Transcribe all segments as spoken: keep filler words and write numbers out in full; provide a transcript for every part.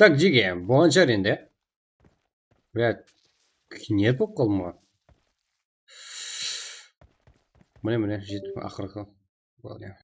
Tak, jege, bolǵan shıǵar endi. Блядь, knet bolıp qaldım ǵoy. Mine, mine, jettim, aqırǵı. Boldı.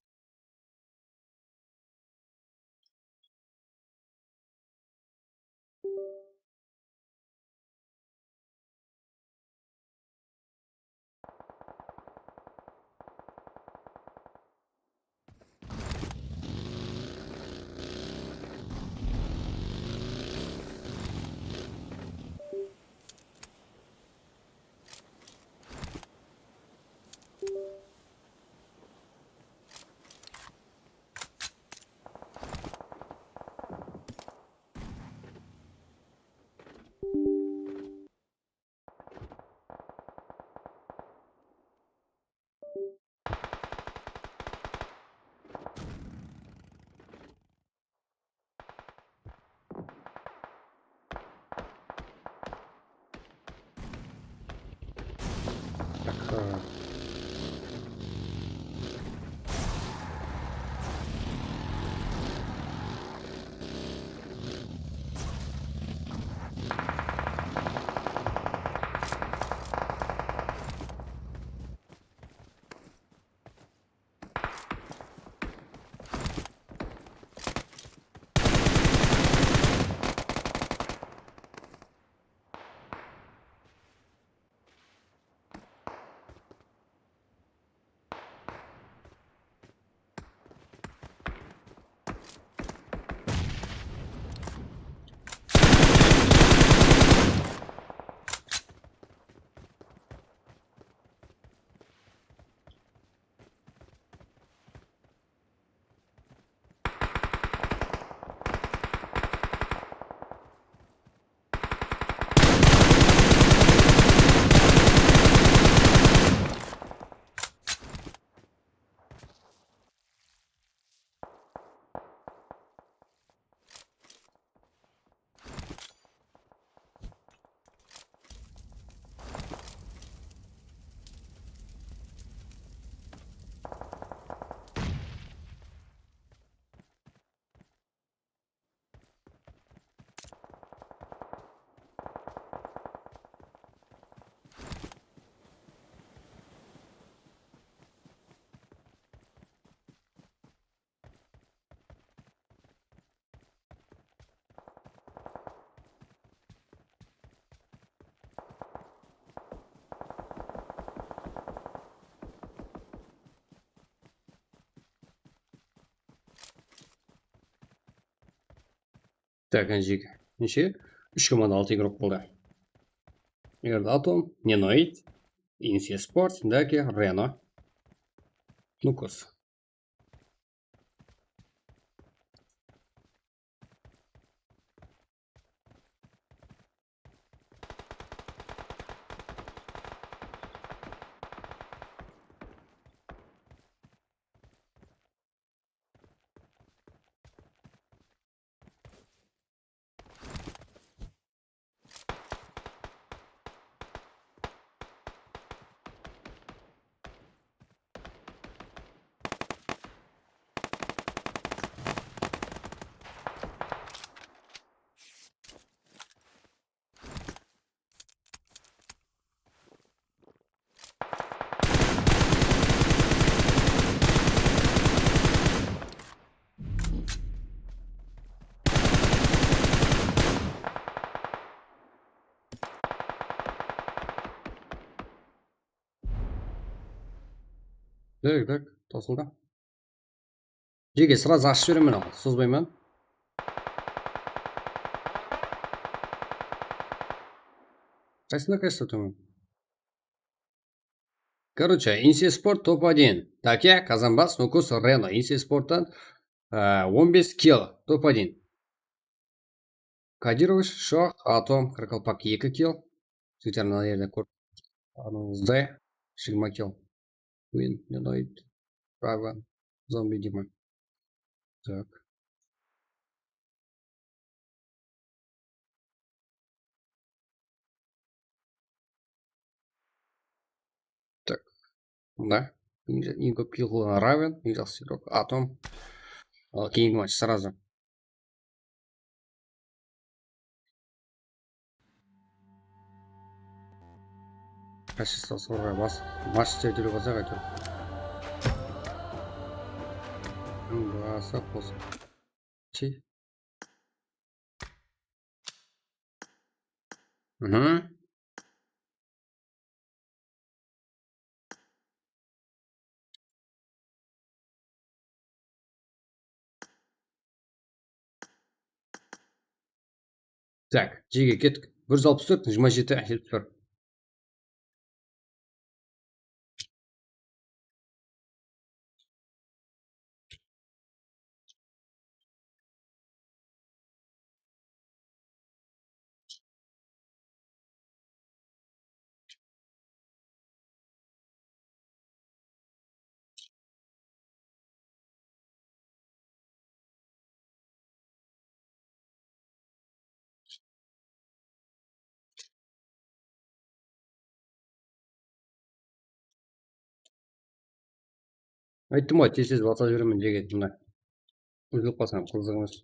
Tak, anjik. Neshe? Úsh komanda altı igrok boldı. Eger de Atom, Nenoid, Insisport, Daki, Reno. Nukus. Tak, tak, tosıldı. Jege, srazı ashıp jiberemen, aǵa, sozbayman. Qaysında kashta tómen? Короче, Insisport top один. Dake, Kazanbas, Nukus, Reno. Insisporttan, e, on bes kill, top один. Kadirovich, Shox, Atom, Qaraqalpaq eki kill. Jigitler, mına jerde kórip turıpsızlar. Jigirma kill. Win, Nenoid, Raven, Zombi Dima. Tak. Tak. Mında. Eń ja-, eń kóp kill qılǵan Raven, eń jaqsı igrok Atom. Al, keyingi match srazı. Qashısa sorǵa bas, mas tertiliw qılsaq, áytewir. Bası qosıp. Chi. Mhm. Tak, jege kettik. Bir júz alpıs tórt, jigirma jeti, jetpis bir. Ayttım ǵoy, tez-tez basa beremen, jege, mına. Úzilip qalsam, qızıq emes.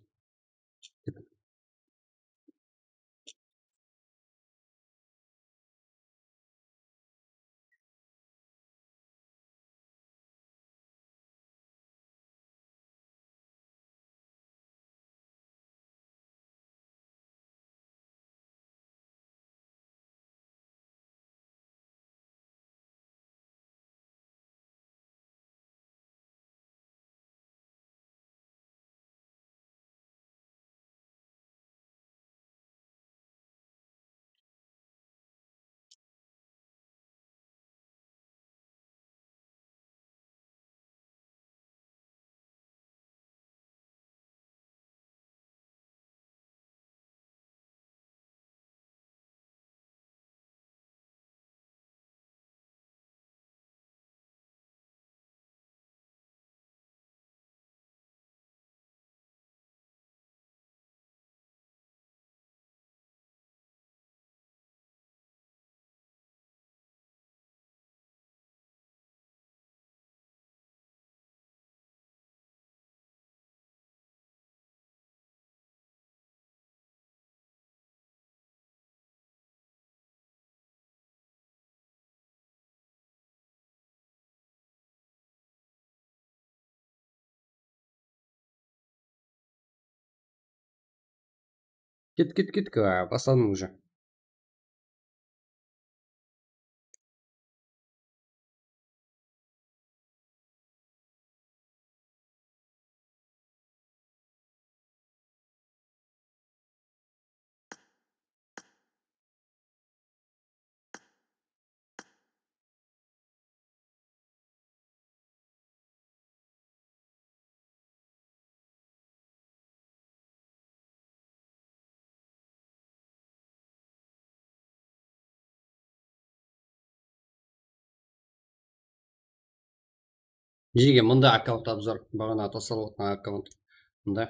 Ket, ket, ket, a, basladım уже. Jege, mında akkaunt obzor, baǵana taslap otqan akkaunt. Mında.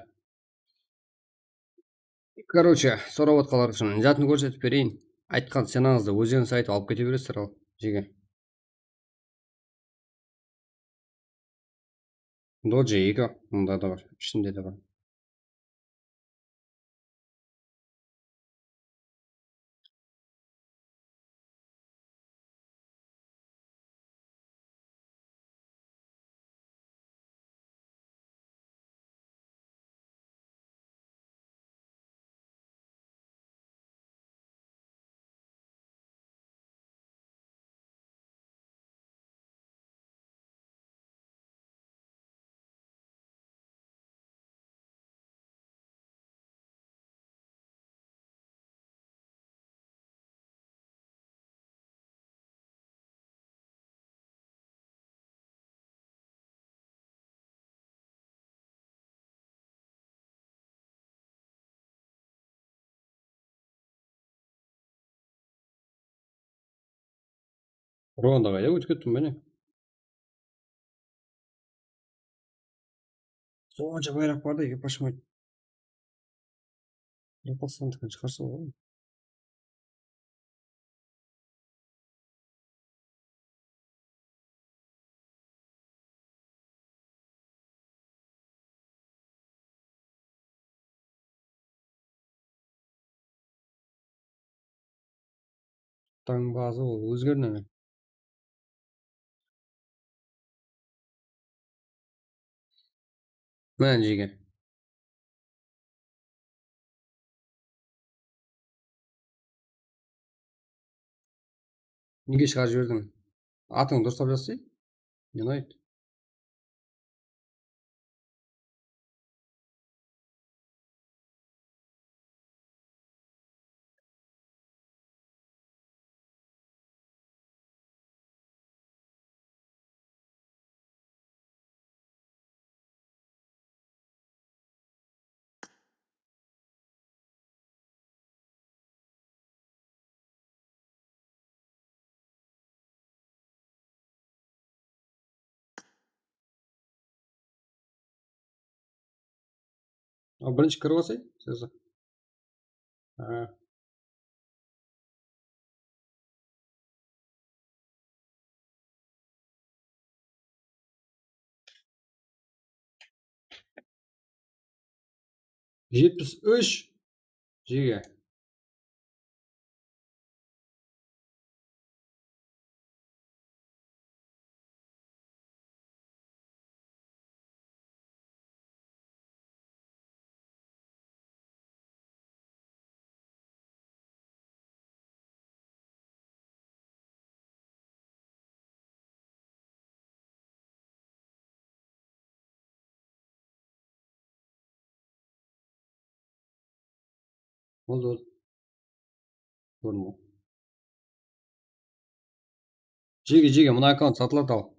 Короче, sorap otqanlar ushın zatın kórsetip bereyin. Aytqan cenańızdı ózlerińiz aytıp alıp kete beresizler al, jege. Doji ego, mında da bar, ishinde de bar. Ronda qayda ótip kettim, mine. Sonsha bayraq bar da, eke pashmaydı. Yapaslandıqtan shıǵarsa ǵoy. Tańbası ol ózgerdi me? Mine, jege. Nege shıǵarıp jiberdiń? Atıńdı durıslap jazsay. Ne unaydı? A, birinshi kirip alsay, sezdi. Ha. Jetpis úsh jege. Boldı, boldı. Kórdim ǵoy. Jege, jege, mına akkaunt satıladı al.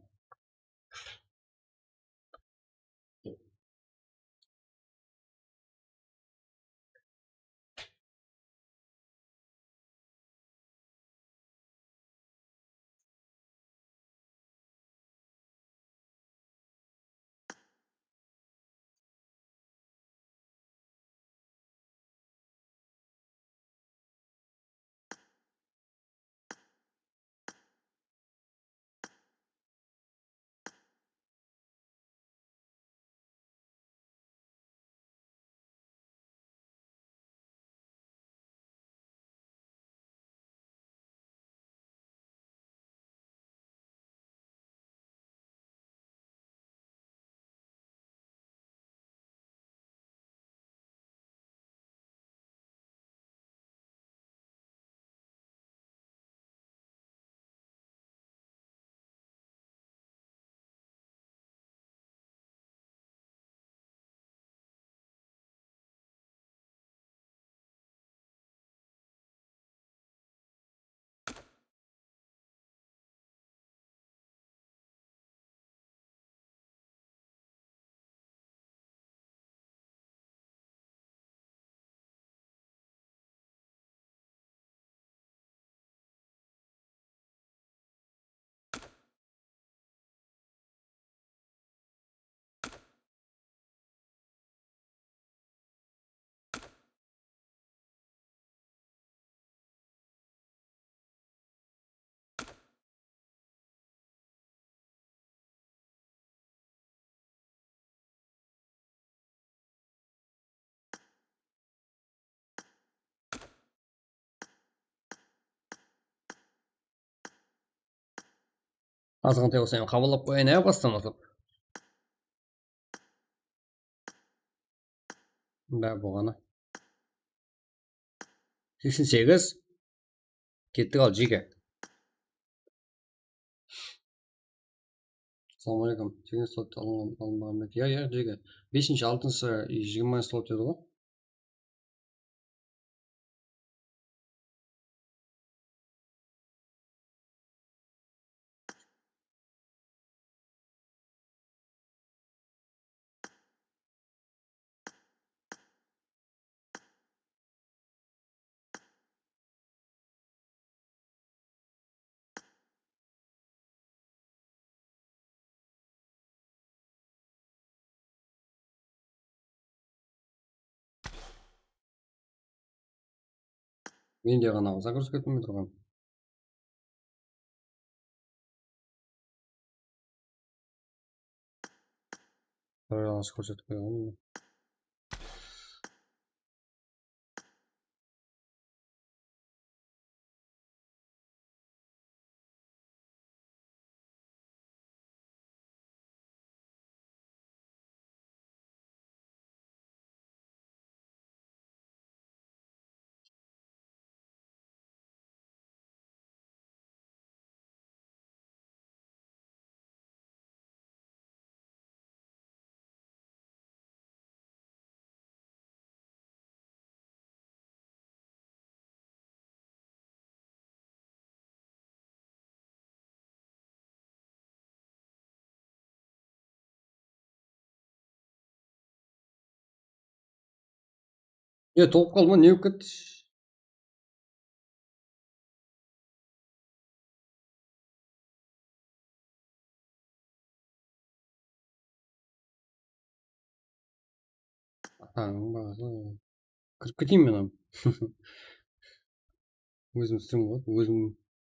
Azǵantay bolsa men qabıllap qoyayın, ya, bastan baslap. Bár bolǵanı. Seksen segiz. Kettik al, jege. Assalawma aleykum. Seksen slot alınǵan, alınbaǵan bek. Ya, ya, jege. Besinshi, altınshı, jigirma slot edi ǵoy. Mende ǵana zagruzka etpey turǵan. Bir alǵıs kórsetip qoyayın. E, tolıp qaldı ma? Ne bolıp ketti? Atańnıń baǵası. Kirip keteyin men, am. Ózim stream qıladı, ózim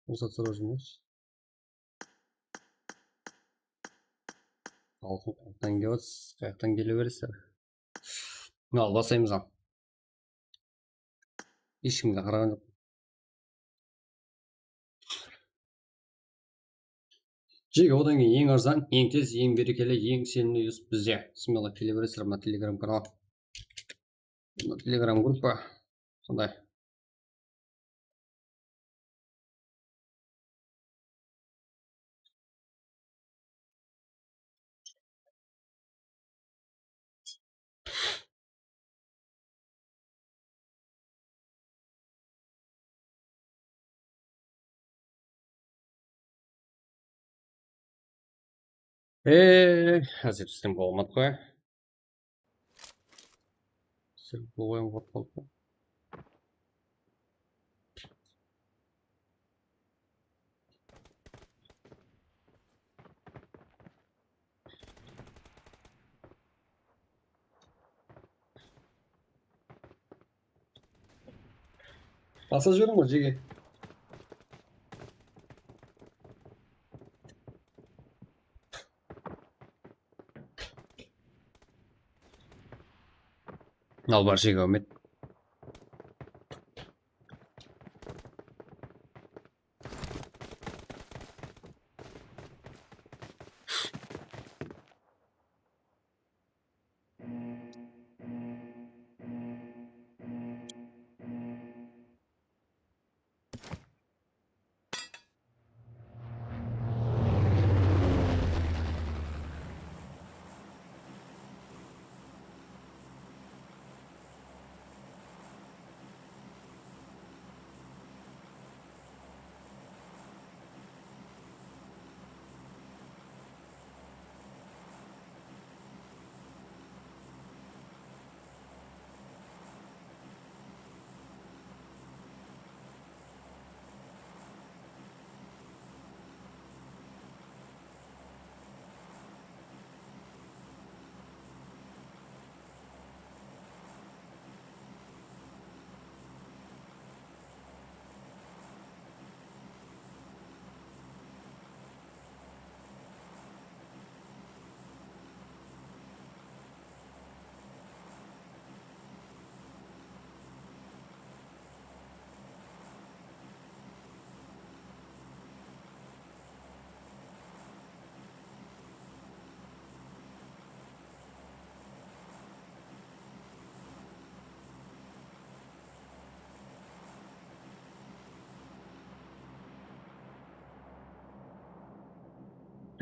ruxsat sorap júrmen. Xalqım qayaqtan kelip atır, qayaqtan kele beresizler. Al, baslaymız, al. Hesh kimge qaraǵan joq. Jege, odan keyin eń arzan, eń tez, eń berekeli, eń isenimli yus bizde. Smello kele beresizler, mına Telegram kanal. Mına Telegram gruppa. Sonday. E, házir bizden bolmadı ǵoy. Sırtlı oyın qurıp qaldı. Basıp júriń ǵoy, Jege. Al, bar, Jege, úmit.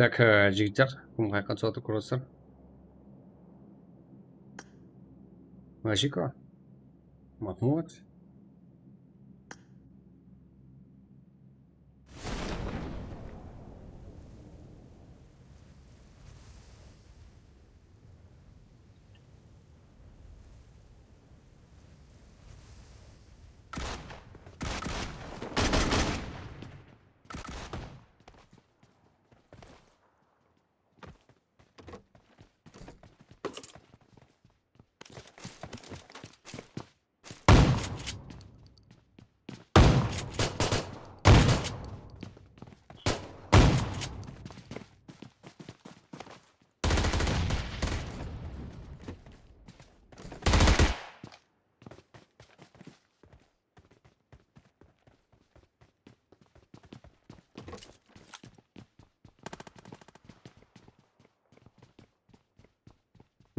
Так, e, jigitler, kim qayaqqa túsip atır, kórip atırsızlar. Mashiko, Mahmud.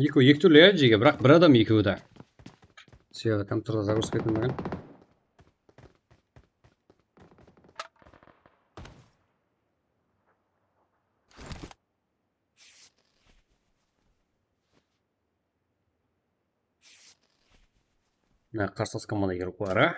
Ekewi eki túrli, ya, Jege, biraq bir adam ekewi de. Sebebi kompyuterda загрузка etilmegen. Mına qarsalasqan mana ekewi bar, a?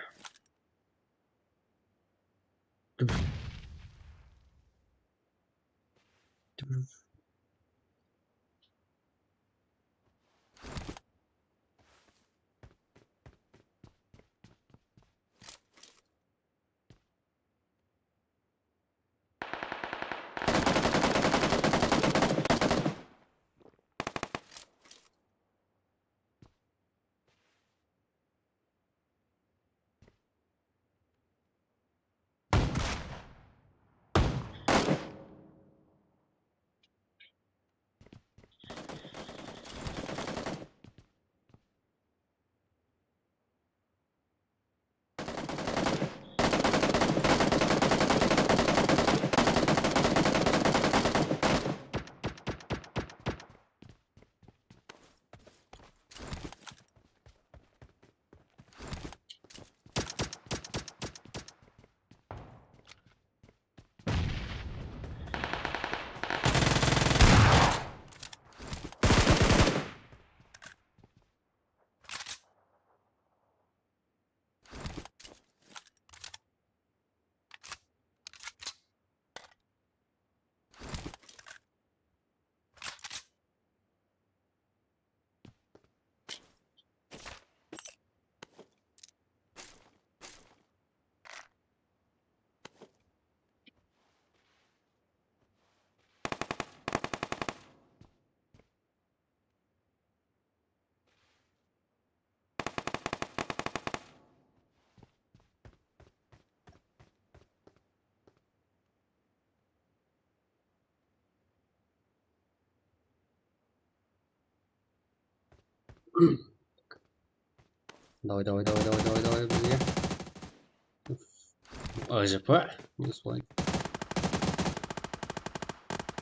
Давай, давай, давай, давай, давай, давай, bizge. A J P, minus point.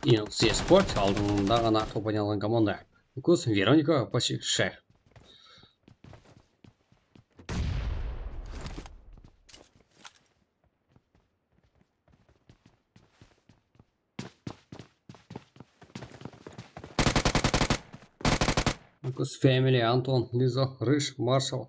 Inlsesport, aldında ǵana topanı alǵan komanda. Lukas, Veronika, Apache, Share. Lukas Family, Anton, Lizo, Rış, Marshall.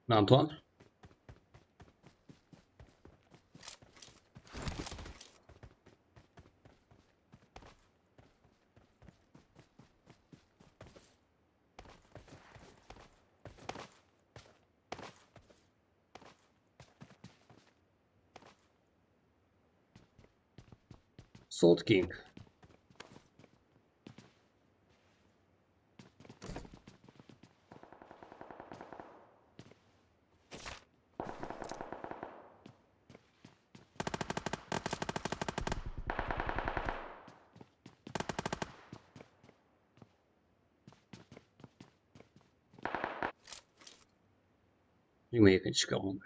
Anton. Salt King. Jigirma ekinshi komanda.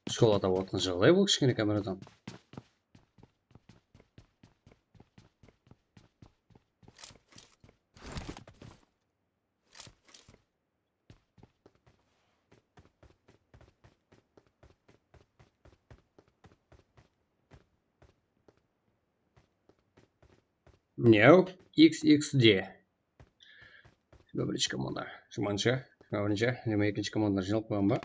Shkolada otın jıǵılay bul kishkene kameradan. New X X D. Jigirma birinshi komanda. Jigirmanshı, jigirma birinshi, jigirma ekinshi komandalar jıynalıp qoyǵan ba?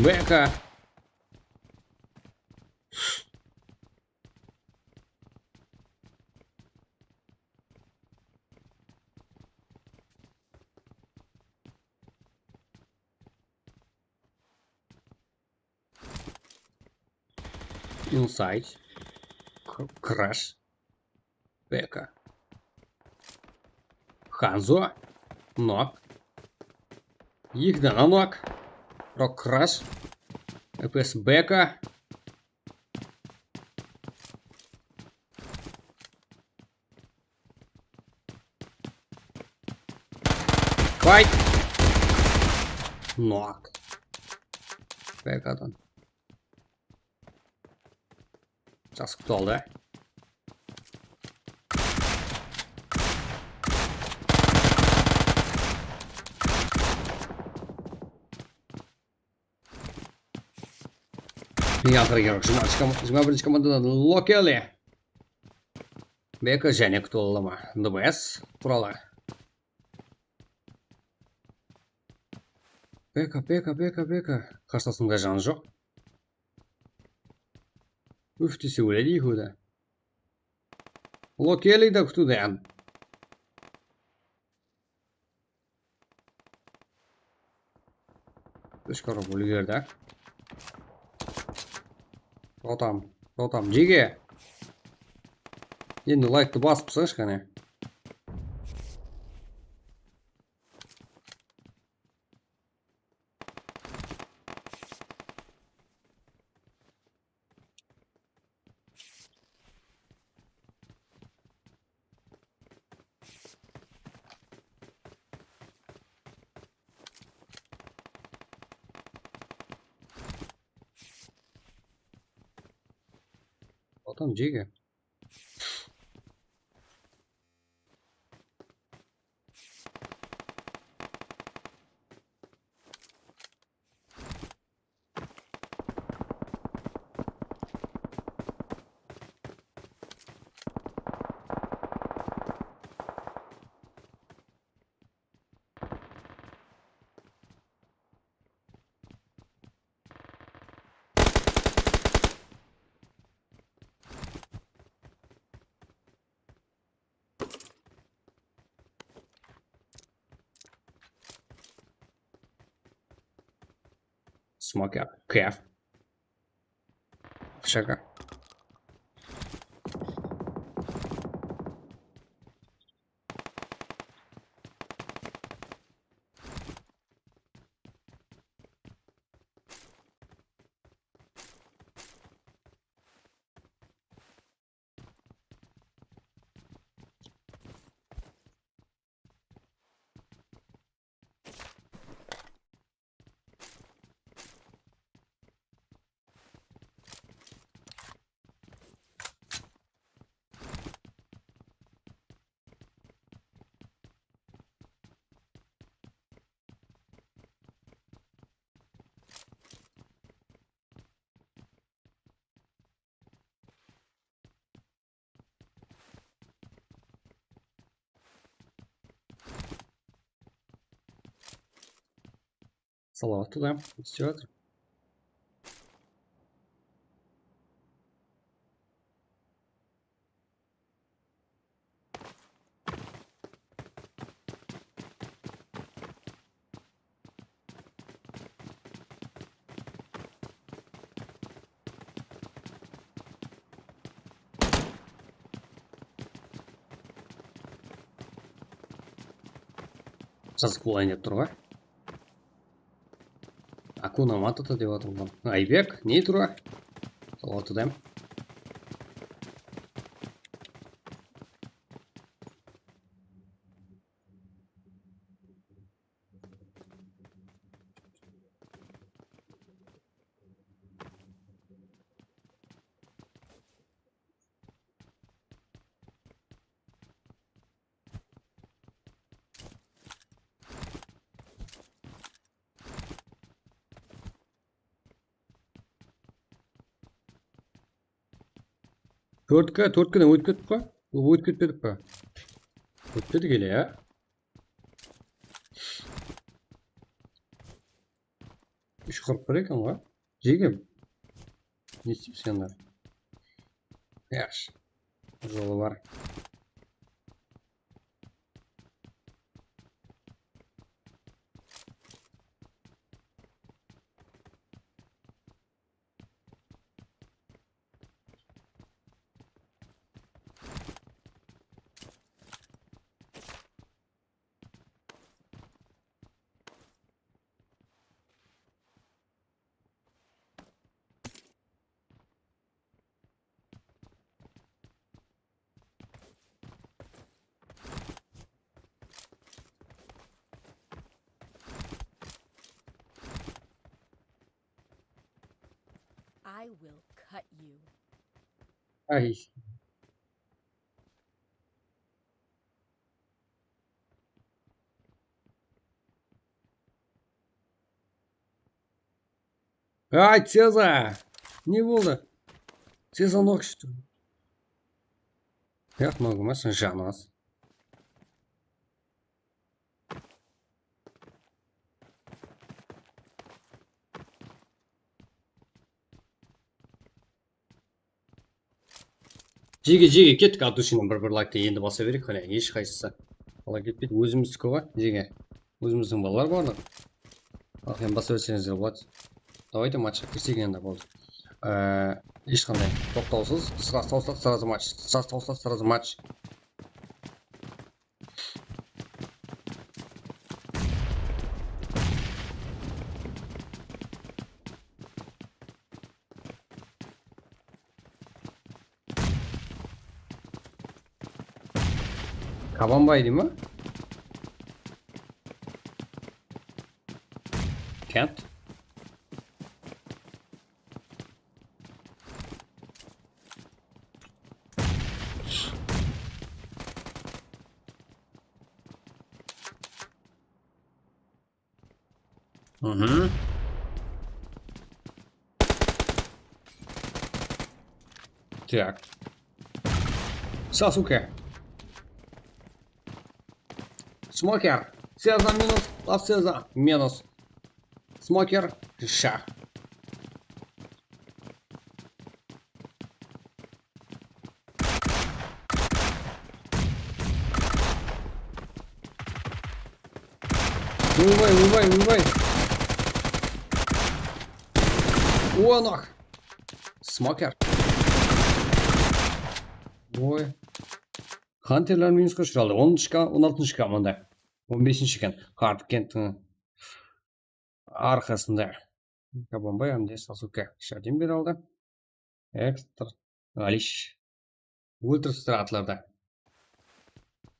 B K. Inside. K-, Crash. B K. Hanzo. Nok. Eki dana Nok. Rock Crash. F S B K. Fight. Nok. B K-dan. Jaqsı kútip aldı. Eń aqırı jigirma birinshi komandadan Lokeli. B K jáne kútip ala ma? D B S quralı. B K, B K, B K, B K. Qarsasında janı joq. Úf dese óledi ekewi de. Lokeli de kútiwde. Úsh korov úlgerdi. Totam, totam, jege. Endi layktı basıp taslayınshı qáne. Tam jege. Smoker. Kef. Shaka. Салауатты da, islep atır. Jazıq bolayın dep tur ǵoy. Akuna Matata dep atırman. Aybek, ne tura? Салауатты da. Tórtke, tórtkeden ótip kettik pa? Ótip ketpedik pa? Ótpedik ele, ya. Úsh qırq bir eken ǵoy. Jege. Ne isteysiz endi? Yaqshı. Jolı bar. I will cut you. Ay. Ay, Ceza! Ne boldı? Ceza ne ushıdı? Yaq, mınaw emes, janı az. Jege, jege, kettik, от души-nen bir, bir laykta endi basa bereyik, qáne, hesh qaysısı ala ketpeydi, ózimizdiki ǵoy, jege, ózimizdiń balalar barlıq. Al, endi basa berseńizler boladı. Давайте matchqa kirsek endi, boldı. Ee, hesh qanday toqtawsız, сразу tawsılады, сразу match, сразу tawsılады, сразу match. Kabanbay dey ma? Kent. Mhm. Так. Sasuke. Smoker. Seza minus. Laf Seza minus. Smoker. Sha. Vıybay, vıybay, vıybay. Uanaq. Smoker. Oy. Hunterler minusqa ushıraldı. Onınshı ka, on altınshı komanda. On besinshi eken. Hard Kenttiń arqasında. Kabambay, Amdes, Sasuke jardem bere aldı. Ekstra. Alish. Óltiripsizler atlarda.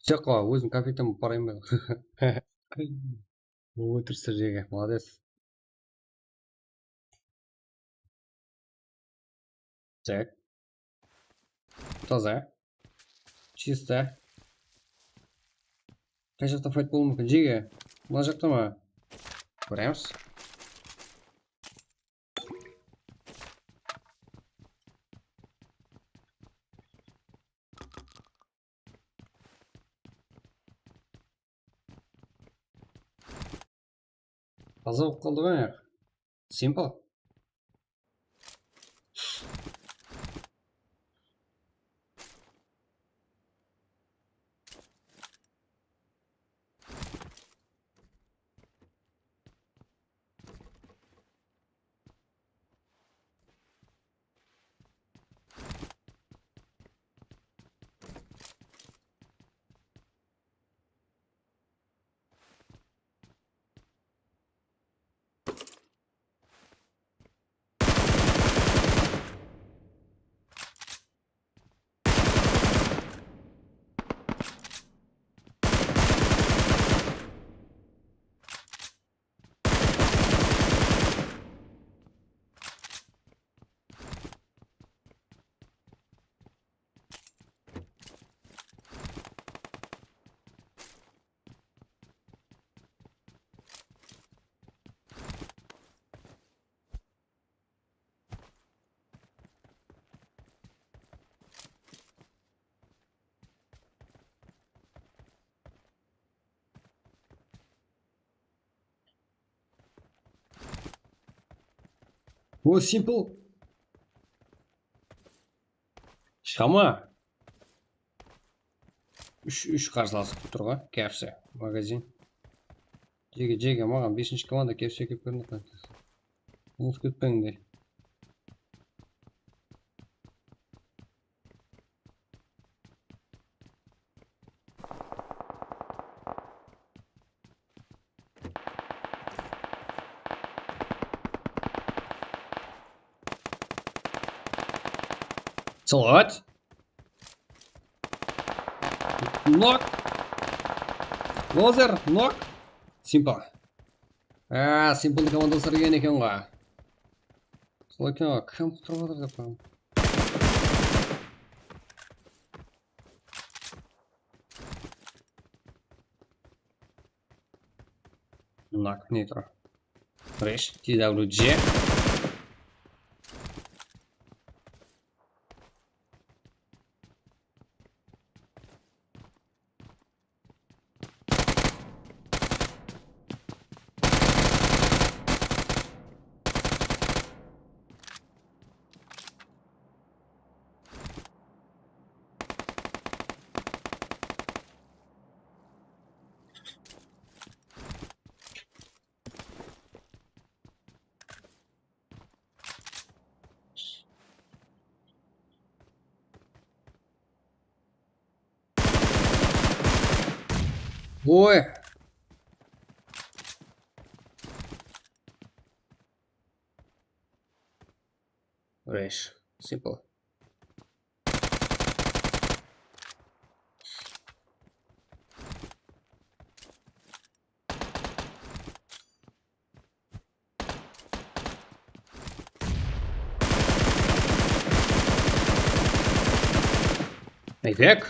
Joq, ózim konfettan bolıp barayın ba? Óltiripsizler jege, молодец. Так. Taza. Чисто. Qay jaqta fayt bolıwı múmkin? Jege. Mına jaqta ma? Kóremiz. Taza bolıp qaldı ǵoy, ayaq. Simple. O, simple. Shama. Úsh, úsh qarsalas kútip tur ǵoy, kepsi, magazin. Jege, jege, maǵan besinshi komanda kepsi kelip kórindi. Umıtıp ketpeń de. Salat. Nok. Lozer, nok. Simple. A, Simple komandası urǵan eken ǵoy. Sol eken ǵoy, kim qutırıp atır dep qoydım. Nak, Nitro. Fresh, T W G. Oy. Fresh, simple. Aytek.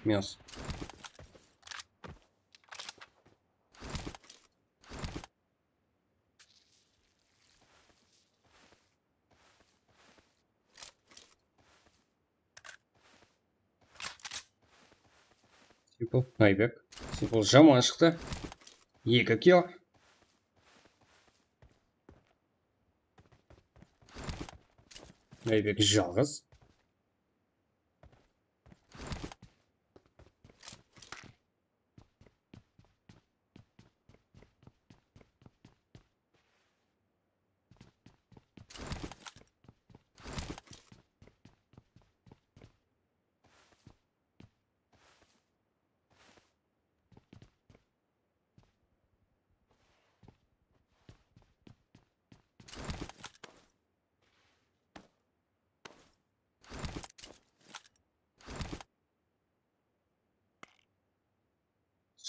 Minus. Simple, Aybek. Simple jaman shıqtı. Eki kill. Aybek jalǵız.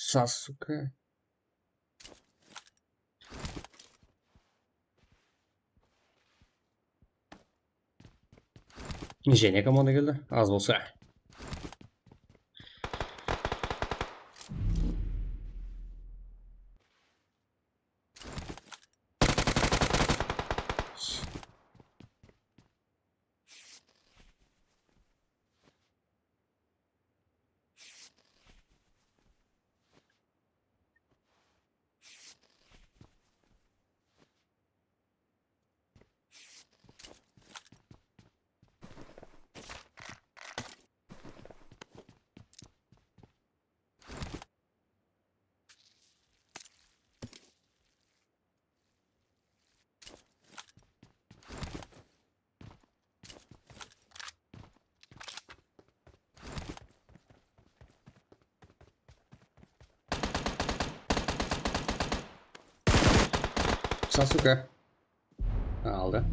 Sasuke. Jáne komanda keldi. Az bolsa. Sasuke. Aldı.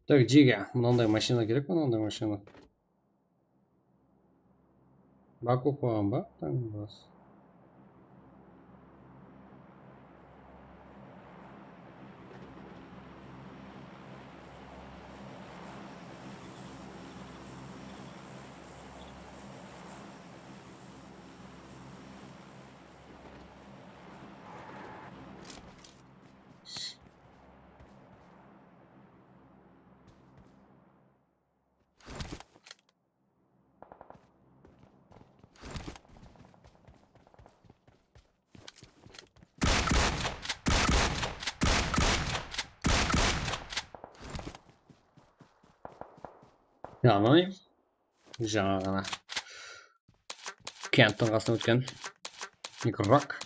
Tak, Jiga, mınanday mashina kerek pa, mınanday mashina? Baku qoyǵan ba? Tańbas. Ya, ananı jańa ǵana kenttiń qasına ótken igrak.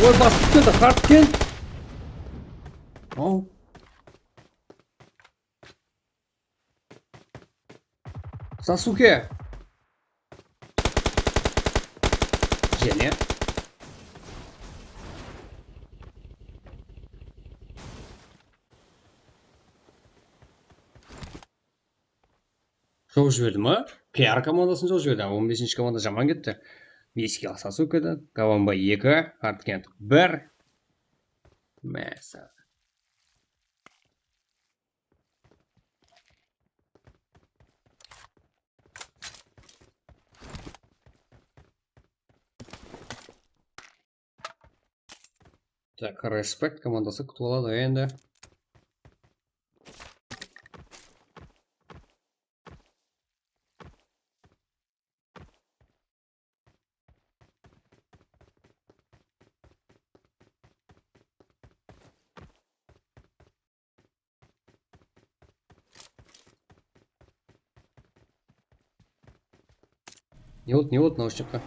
Oy, basıp keldi, hard kel. Al. Sasuke. Jáne. Joq jiberdi ma? P R komandasın joq jiberdi. On besinshi komanda jaman ketti. Bes kill Sasukeden. Kawamba eki, Hardkent bir. Masa. Tak, Respect komandası qutıp aladı endi. Ne boldı, ne boldı naushnikqa?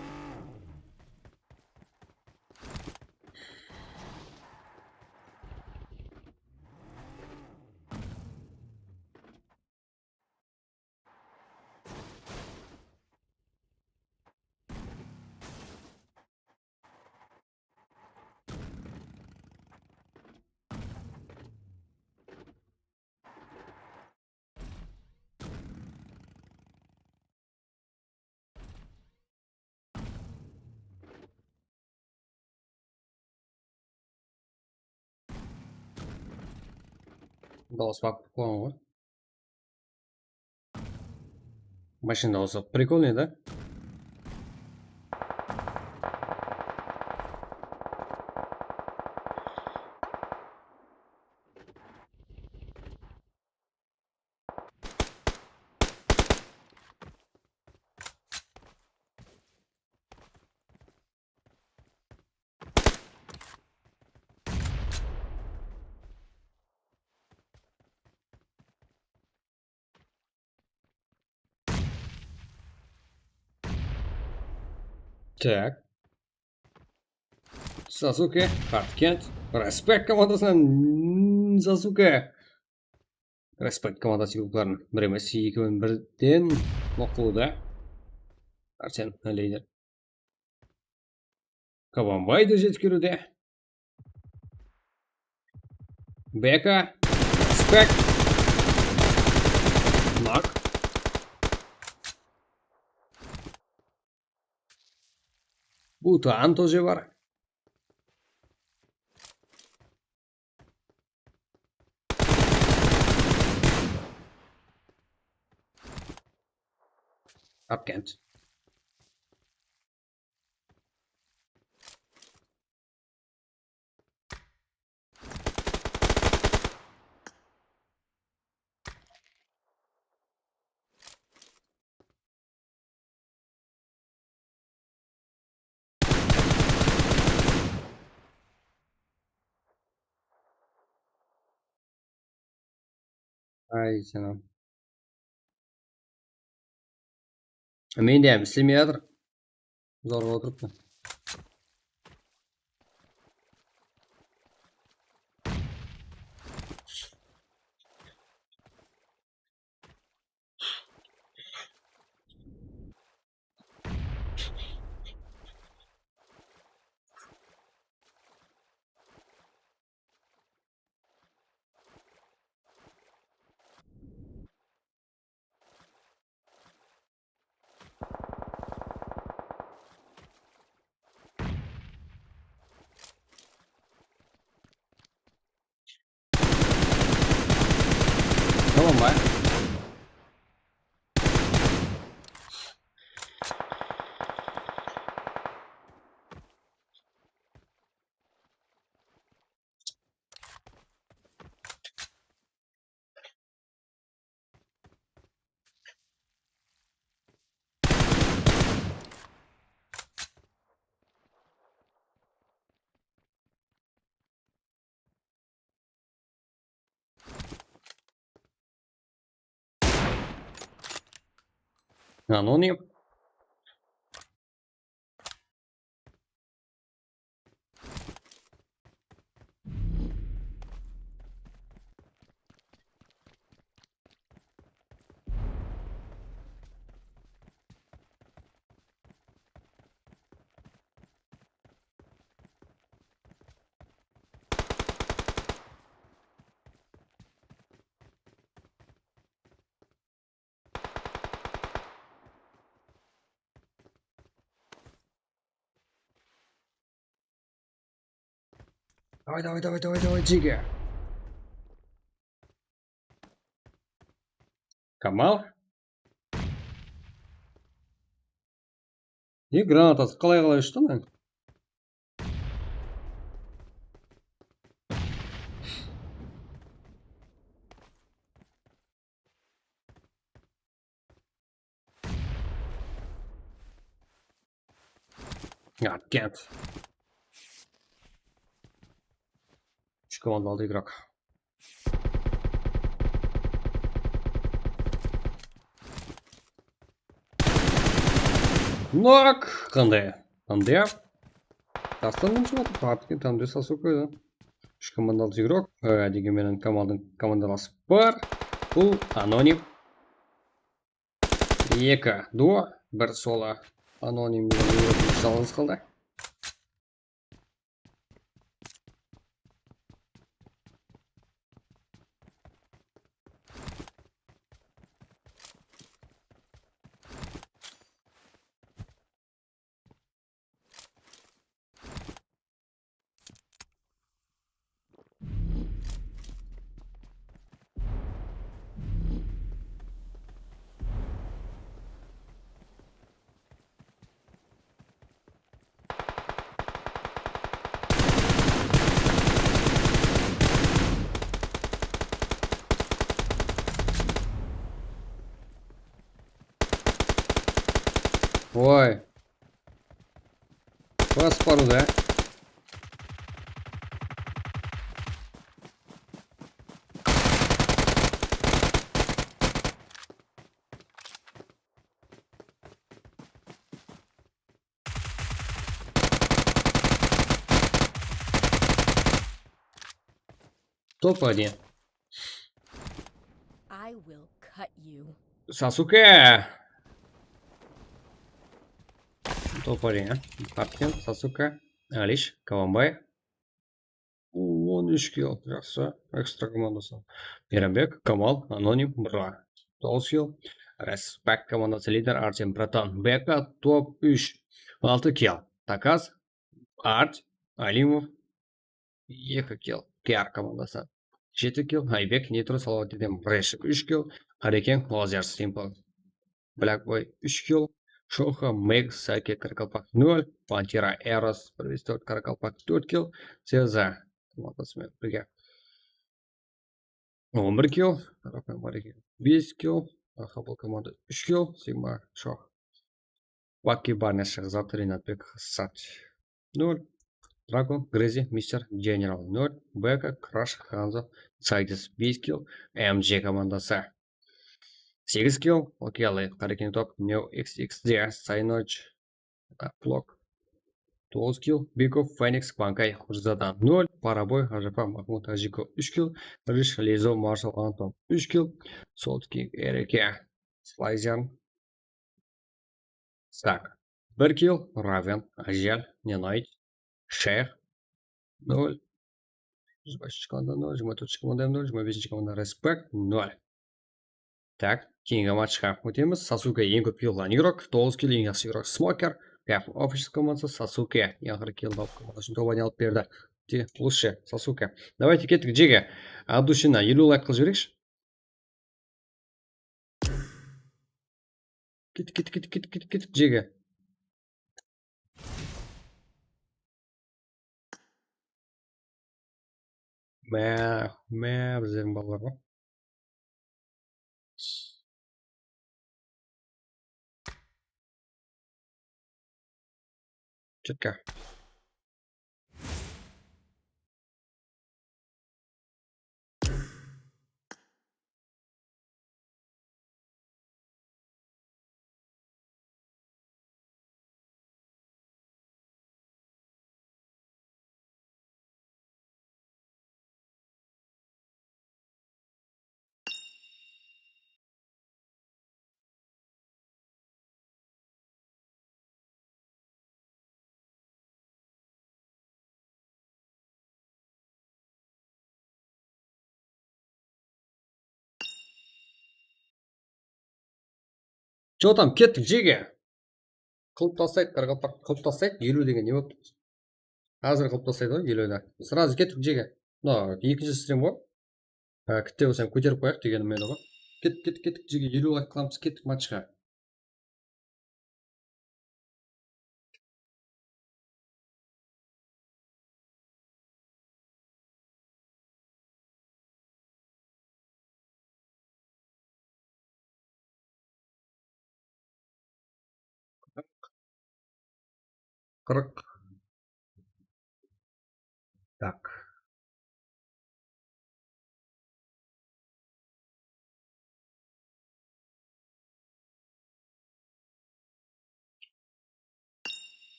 Dawıs baqıp qoyǵan ǵoy. Mashina dawısı. Прикольный, да? Tak. Sasuke, Xartkent. Respekt komandasınan, mm, Sasuke. Respekt komandası yıqıpların. Bir emes, eki birden maqul da. Arsen, lider. Kabanbay da jetkeriwde. Beka. Respekt. Nak. Butan тоже bar. Xartkent. Ay, canım. Mende hám islemey atır. Zorlap otırıptı. Tamam be. Anonim. Давай, давай, давай, давай, давай, Джига. Камал? Ne granatası? Qalay, qalay ushtı mına? Ya, ket. Üç komandalı igrok. Nok, qanday? Qanday? Taslandım, shıǵıp, tartken, tamde Sasuke. Úsh komandalı igrok, e, degen menen Kamaldıń komandalası bar. Bul anonim. Eki duo, bir solo. Anonim menen igrok jalǵız qaldı. Oy. Basıp barıwda. Top один. I will cut you. Sasuke! Top один, a? Kapten, Sasuke, Alish, Kalanbay. On úsh kill, jaqsı. Ekstra komandası. Meyranbek, Kamal, Anonim, Bro. Toǵız kill. Respect komandası lider Artem, Bratan, Beka, top úsh. Altı kill. Takaz, Art, Alimov, eki kill. K R komandası. Jeti kill. Aybek, Nitro, Salavatdin, Breshik, úsh kill. Qarekeń, Lazer, Simple, Black Boy, úsh kill. Shoxa, Meg, Saki, Qaraqalpaq, nol. Pantera, Eros, bir júz tórt, Qaraqalpaq, tórt kill. Seza komandası menen birge on bir kill. Qaraqalpaq, bes kill. Xabal komanda úsh kill. Sima, Shox, Lucky, Barnes, Shahzad, Rinatbek, Xasat, nol. Dragon, Crazy, Mister, General, nol. Beka, Crash, Hanzo, Saytis, bes kill. M J komandası, segiz kill. Okey, Qarekeń, Top, Neo, X X D, Saynoch, Blok, toǵız kill. Bikov, Fenix, Bankay, Xurzadan, nol. Paraboy, Hajapa, Mahmud, Hajiko, úsh kill. Rish, Lizo, Marshal, Anton, úsh kill. Soltki, Ereke, Slayzer, Stak, bir kill. Raven, Ajal, Nenayt, Sheyx, nol. Jigirma úshinshi komanda nol, jigirma tórtinshi komanda nol, jigirma besinshi komanda Respect, nol. Tak, keyingi matchqa ótemiz. Sasuke eń kóp kill alǵan igrok, toǵız kill, eń jaqsı igrok Smoker. Gap Office komandası, Sasuke eń aqırǵı kill alıp, komandasın top один alıp berdi. Te, лучше, Sasuke. Давайте, kettik, jege. От души eliw layk qılıp jibereyikshi. Ket, ket, ket, ket, ket, ket, jege. Má, má, bizlerdiń balalar ǵoy. Четко. Что там, kettik, jege. Qılıp taslaydı, qaraqalpaq, qılıp taslaydı, eliw degen ne bolıptı? Házir qılıp taslaydı ǵoy eliwdi. Сразу kettik, jege. Mına ekinshi strim ǵoy. Há, kitte bolsam kóterip qoyayıq degenim edi ǵoy. Kettik, kettik, kettik, jege, eliw layk qılamız, kettik matchqa. Qırq. Tak.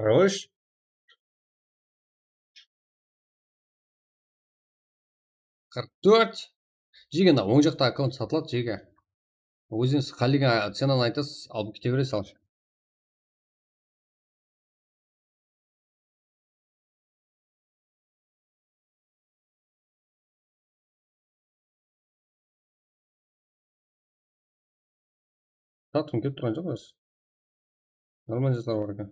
Qırq úsh. Qırq tórt. Jege, mına oń jaqta akkaunt satıladı, jege. Ózińiz qálegen cenanı aytasız, alıp kete beresiz, alsha. Satqım kelip turǵan joq, rас. Normal zatlar bar eken.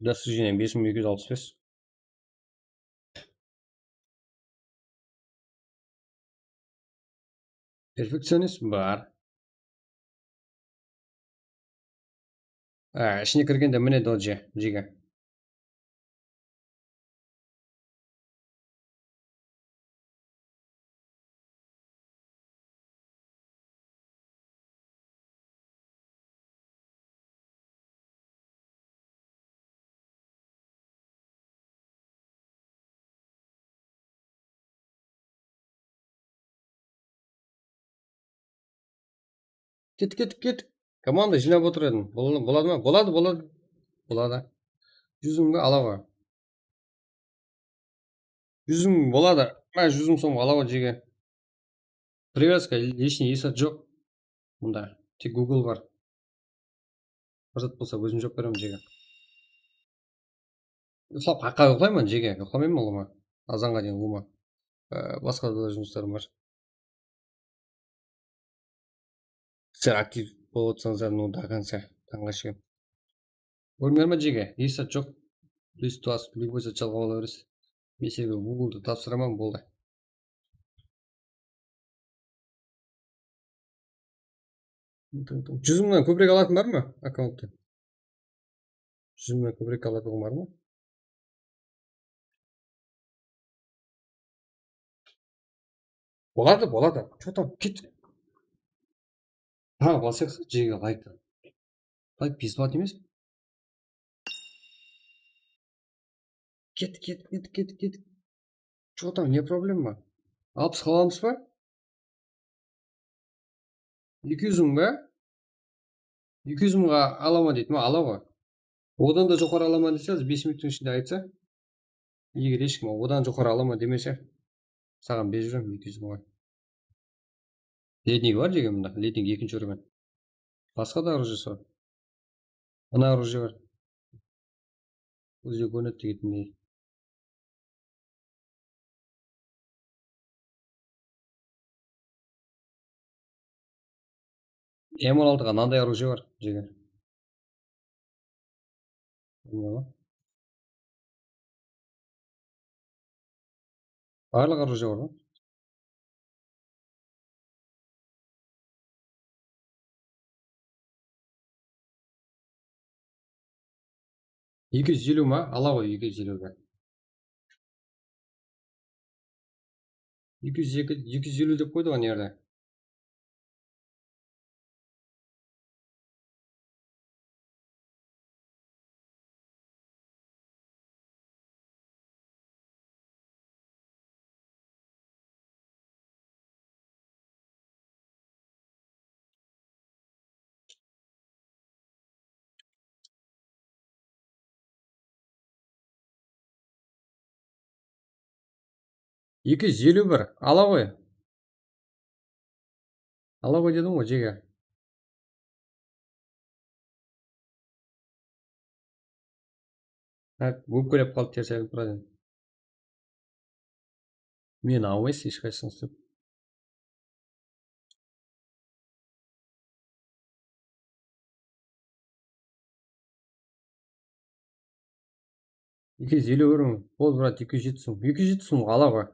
Достижение bes mıń eki júz alpıs bes. Perfekcionist bar. Á, ishine kirgende mine doji, jege. Ket, ket, ket. Komanda jıynap otır edim. Bol-, boladı ma? Boladı, boladı. Boladı. Júz mıńǵa ala ǵoy. Júz mıń boladı. Má, júz mıń som ala ǵoy, jege. Привязка, личный esap joq. Mında tek Google bar. Bir zat bolsa ózim juwap beremen, jege. Uyıqlap, haqqa uyıqlayman, jege. Uyıqlamayman ulıwma. Azanǵa deyin ulıwma. Á, basqa da jumıslarım bar. Sizler aktiv bolıp otsańızlar, ну, до конца, tańǵa shekem. Kórdińler ma, jege? Hesh zat joq. Плюс двадцать, любой zat jalǵap ala beresiz. Men sizlerge Google-dı tapsıraman, boldı. Júz mıńnan kóbirek alatın bar ma akkaunttı? Júz mıńnan kóbirek alatın bar ma? Boladı, boladı. Что там? Ket. Ha, basayıq, jege layktı. Layk bes baat emes. Ket, ket, ket, ket, ket. Что там, не проблема? Alpısqa alamız ba? Eki júz mıń ba? Eki júz mıńǵa alaman deydi, ma, ala ǵoy. Odan da joqarı alaman dese, házir bes minuttıń ishinde aytsa, eger hesh kim odan joqarı alaman demese, saǵan berip jiberemen eki júz mıń. Lednigi bar, jege, mında. Lednigi ekinshi úroven. Basqa da orujesi bar. Mına oruje bar. Ózge kórinedi degetindey. M on altıǵa mınanday oruje bar, jege. Bilmeymen. Barlıq oruje bar ǵoy. Eki júz eliw ma? Ala ǵoy, eki júz eliwge. Eki júz eki, eki júz eliw dep qoydı ǵoy mına jerde. Eki júz eliw bir. Ala ǵoy. Ala ǵoy dedim ǵoy, jege. Ha, ópkelep qaldı, ters aylanıp turadı. Meni almaysız hesh qaysıńız dep. Eki júz eliw bir mıń. Bol, brat, eki júz jetpis mıń. Eki júz jetpis mıń ala ǵoy.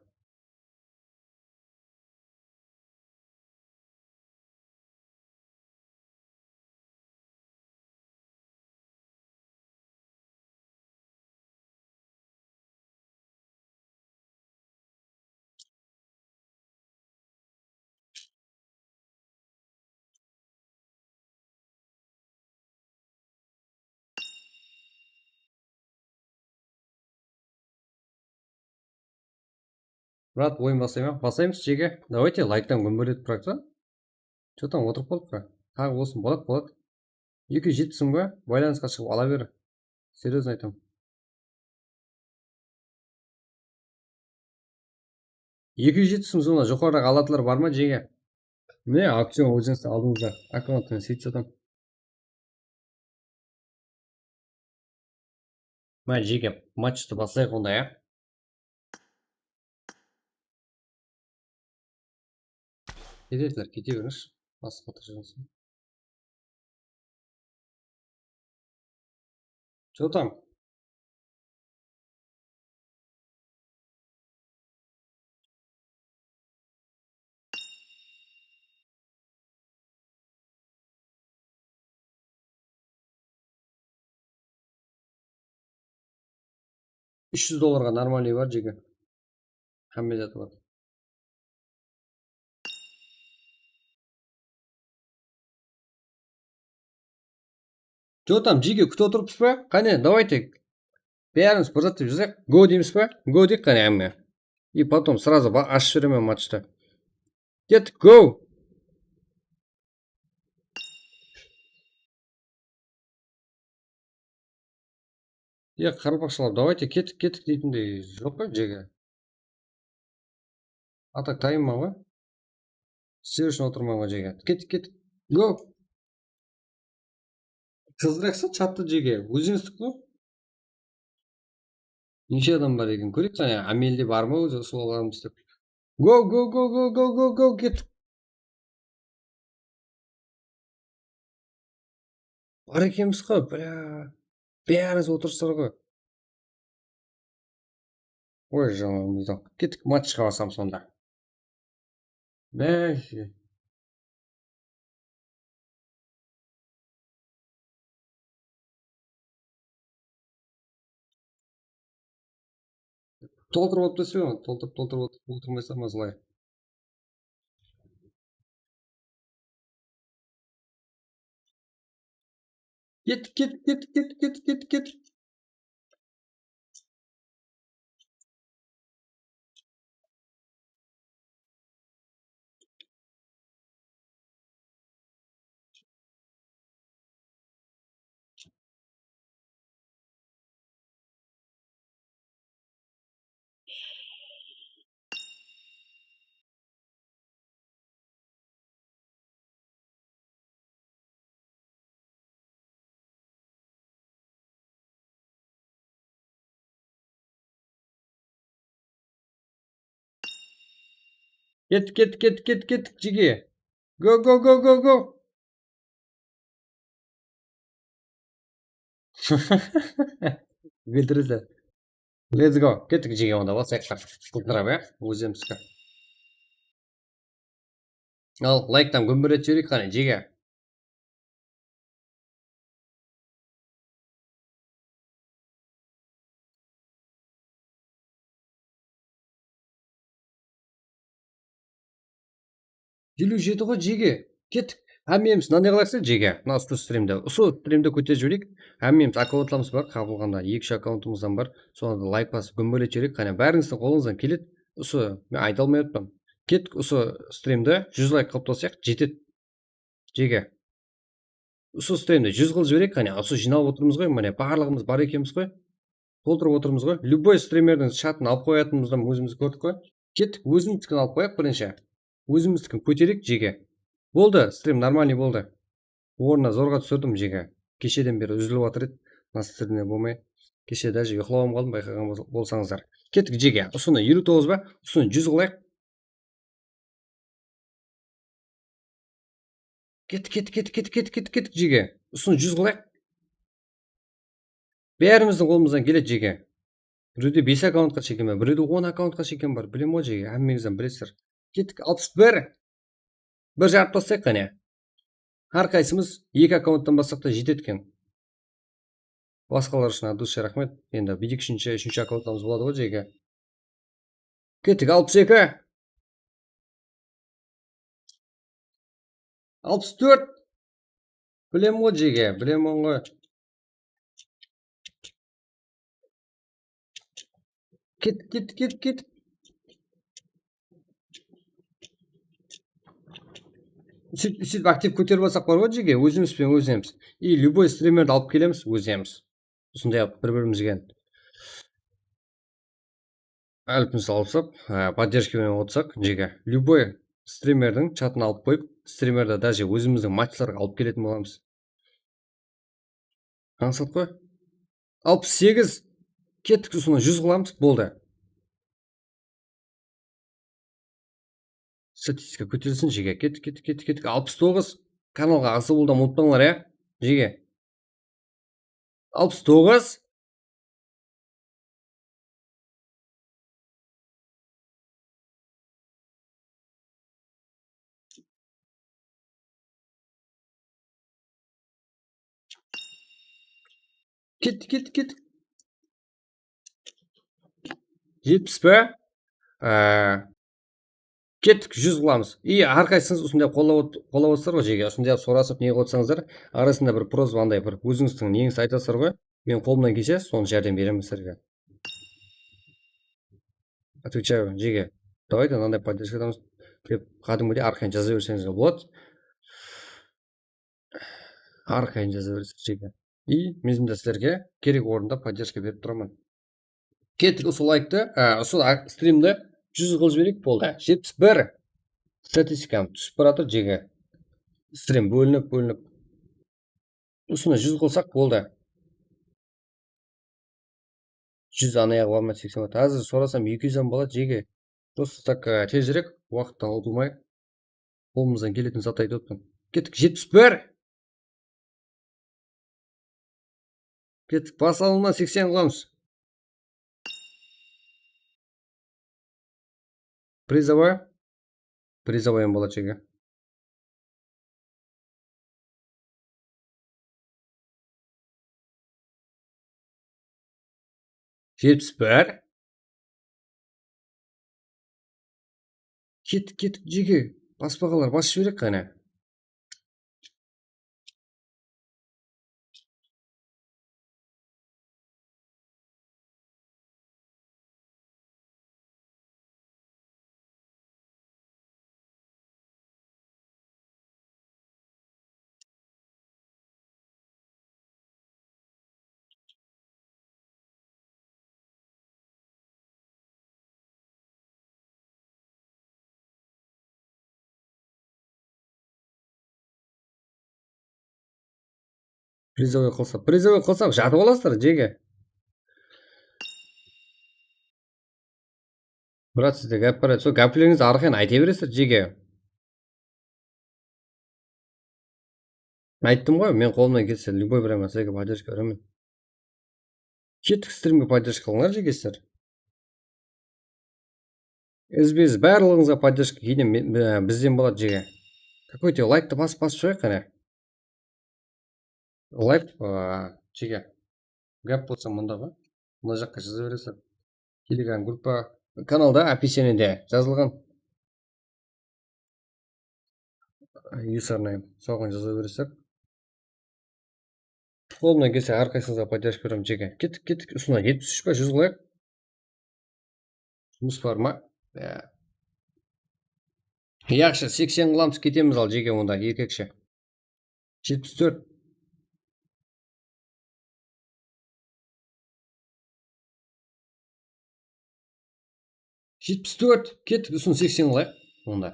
Murat, oyın baslayman. Baslaymız, jege. Давайте, layktan gúmbeletip turayıq ta. Что там, otırıp qaldık pa? Taǵı bolsın, boladı, boladı. Eki júz jetpis mıń ba? Baylanısqa shıǵıp ala ber. Серьёзно aytaman. Eki júz jetpis mıń soń joqarıdaǵı alatlar bar ma, jege? Mine, aukcion ózińizdiń aldıńızda. Akkauntın seytsatın. Mine, jege, matchtı baslayıq onda, ya. Keteler, kete berińiz. Basıp atır jıǵılsın. Что там? Úsh júz dollarǵa нормальный bar, jege. Hámme zat bar. Что там, jege, kútip otırıppız ba? Qáne, давайте. Bárimiz bir zat dep jazayıq. Go deymiz ba? Go deyik qáne, hámme. И потом сразу ba-, ashıp jiberemen matchtı. Kettik, go! Ya, qaraqalpaqshalar, давайте, kettik, kettik deytindey joq ǵoy, jege. А так, tayınman ǵoy. Sizler ushın otırman ǵoy, jege. Kettik, kettik. Go! Qızıraqsa chattı, jege. Ózińizdiki ǵoy. Neshe adam bar eken? Kóreyik qáne, ámelde bar ma ózi, usıl alamız dep. Go, go, go, kettik. Bar ekenbiz ǵoy, bля. Bárińiz otırsızlar ǵoy. Oy, jaman bizden. Kettik, matchqa basamız onda. Báshi. Toltırıp alıp taslayman, toltırıp, toltırıp alıp, toltırmay salma, zılay. Kettik, kettik, kettik, kettik, kettik, kettik, kettik. Kettik, kettik, kettik, kettik, kettik, jege. Go, go, go, go, go. Bildirizler. Let's go. Kettik, jege, onda baslayıq. Qızdırıp, ya, ózimizge. Al, layktan gúmbeletip jibereyik qáne, jege. Eliw jeti ǵoy, jege. Kettik. Hámmemiz mınanday qılayıq, jege. Mına usı strimdi. Usı strimdi kóterip jibereyik. Hámmemiz akkauntlarımız bar, qabılǵanda eki-úsh akkauntımızdan bar. Solardı layk basıp, gúmbeletip jibereyik. Qáne, bárińizdiń qolıńızdan keledi. Usı, men ayta almay atırman. Kettik, usı strimdi júz layk qılıp taslayıq, jetedi. Jege. Usı strimdi júz qılıp jibereyik, qáne, usı jıynalıp otırmız ǵoy, mine, barlıǵımız bar ekenbiz ǵoy. Toltırıp otırmız ǵoy. Любой strimmerdiń chatın alıp qoyatınımızdan ózimiz kórdik ǵoy. Kettik, ózimizdikin alıp qoyayıq birinshi. Ózimizdikin kótereyik, jege. Boldı, strim нормальный boldı. Ornına zorǵa túsirdim, jege. Kesheden beri úzilip atır edi. Настроение bolmay. Keshe даже uyıqlap alım qaldım, bayqaǵan bol-, bolsańızlar. Kettik, jege. Usını eliw toǵız ba? Usını júz qılayıq. Kettik, kettik, kettik, kettik, kettik, kettik, jege. Usını júz qılayıq. Bárimizdiń qolımızdan keledi, jege. Birewde bes akkauntqa shekem bar, birewde on akkauntqa shekem bar. Bilem ǵoy, jege, hámmeńizden bilesizler. Kettik, alpıs bir. Bir jarıp taslayıq qáne. Hár qaysımız eki akkaunttan bassaq ta jetedi eken. Basqalar ushın от души raxmet. Endi bir, ekishinshi, úshinshi akkauntlarımız boladı ǵoy, jege. Kettik, alpıs eki. Alpıs tórt. Bilemen ǵoy, jege, bilemen ǵoy. Ket, ket, ket, ket. Sóytip, sóytip aktiv kóterip alsaq bar ǵoy, jeke, ózimiz benen ózimiz. И любой стримерdi alıp kelemiz ózimiz. Usınday qılıp bir-birimizge alpin salıp, e, поддержка menen otırsaq, jeke. Любой стримерdiń chatına alıp qoyıp, стримерdi даже ózimizdiń matchlarǵa alıp keletin bolamız. Ańsat qoy. Alpıs segiz. Kettik, usını júz qılamız, boldı. Statistika kóterilsin, jeke. Kettik, kettik, kettik, kettik. Alpıs toǵız. Kanalǵa aǵza bolıwdı umıtpańlar, ya, jeke. Alpıs toǵız. Kettik, kettik, kettik. Jetpis pe? Ee, kettik, júz qılamız. И hár qaysıńız usınday qollap ot-, qollap otırsızlar ǵoy, jeke. Usınday sorasıp ne qılıp otsańızlar, arasında bir просьба, anday bir ózińizdiń neńizdi aytasızlar ǵoy. Men qolımnan kelse, sonı járdem beremen sizlerge. Отвечаю, jeke. Давайте, mınanday поддержка etamız dep, qádimgidey arqayın jaza berseńiz de boladı. Arqayın jaza berseńiz, jeke. И men de sizlerge kerek orında поддержка berip turaman. Kettik, usı layktı, á, usı a-, strimdi júz qılıp jibereyik, boldı. Jetpis bir. Statistikam túsip baratır, jeke. Strim bólinip, bólinip. Usını júz qılsaq, boldı. Júz anayaǵı barma, seksen bar. Házir sorasam, eki júz em boladı, jeke. Просто так, á, tezirek, waqıttan utılmay. Qolımızdan keletin zat aytıp otırman. Kettik, jetpis bir. Kettik, bas alınma seksen qılamız. Призовой. Призовой em boladı, jeke. Jetpis bir. Kettik, kettik, jeke. Baspaǵalar basıp jibereyik qáne. Призовой qılsa, призовой qılsaq, jatıp alasızlar, jeke. Brat, sizde gáp bar edi. Sol gáplerińizdi arqayın ayta beresizler, jeke. Ayttım ǵoy, men qolımnan kelse, любой bir em sizlerge поддержка beremen. Kettik, strimge поддержка qılıńlar, jeke, sizler. Izbe-iz barlıǵıńızǵa поддержка, keyin men, e, bizden boladı, jeke. Какой-то layktı basıp, basıp qoyayıq qáne. Layk, a, jeke. Gáp bolsa mında ǵoy. Mına jaqqa jaza beresiz. Telegram gruppa, kanalda, описаниеде jazılǵan. Username, soǵan jaza beresiz. Qolımnan kelse, hár qaysıńızǵa поддержка beremen, jeke. Kettik, kettik. Usına jetpis úsh pa, júz qılayıq. Jumıs bar ma? Ya. Yaqshı, seksen qılamız, ketemiz al, jeke, onda, erkekshe. Jetpis tórt. Jetpis tórt. Kettik, usını seksen qılayıq onda.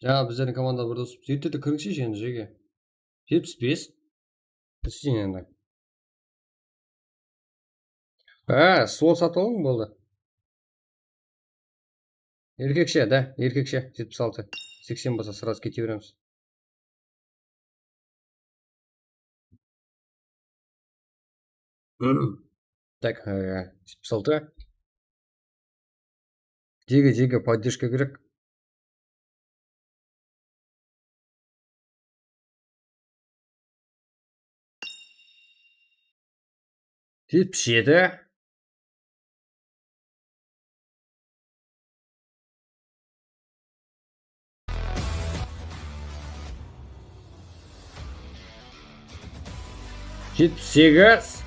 Ya, bizlerdiń komandada bir dos. Ertede kirińshi endi, jeke. Jetpis bes. Isleymen endi. Ha, slot satıp alıń, boldı. Erkekshe, da, erkekshe, jetpis altı. Seksen bolsa, сразу kete beremiz. Так, e, jetpis altı. Jeke, jeke, поддержка kerek. Jetpis jeti. Jetpis segiz.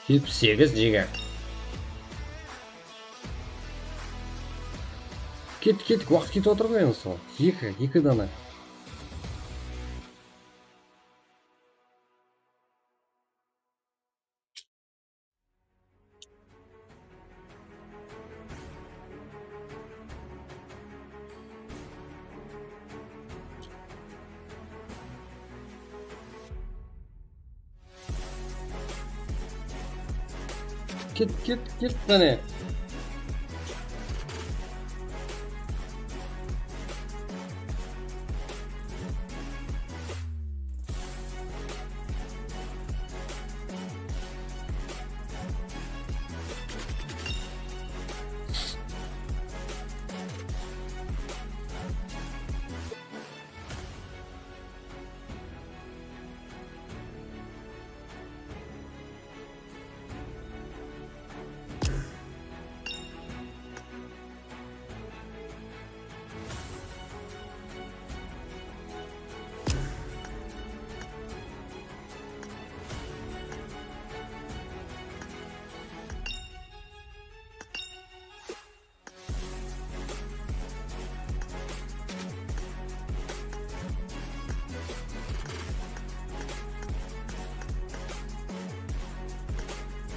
Jetpis segiz, jege. Kettik, kettik, waqıt ketip atır ǵoy endi sol. Eki, eki dana. Ket, ket, ket, qáne.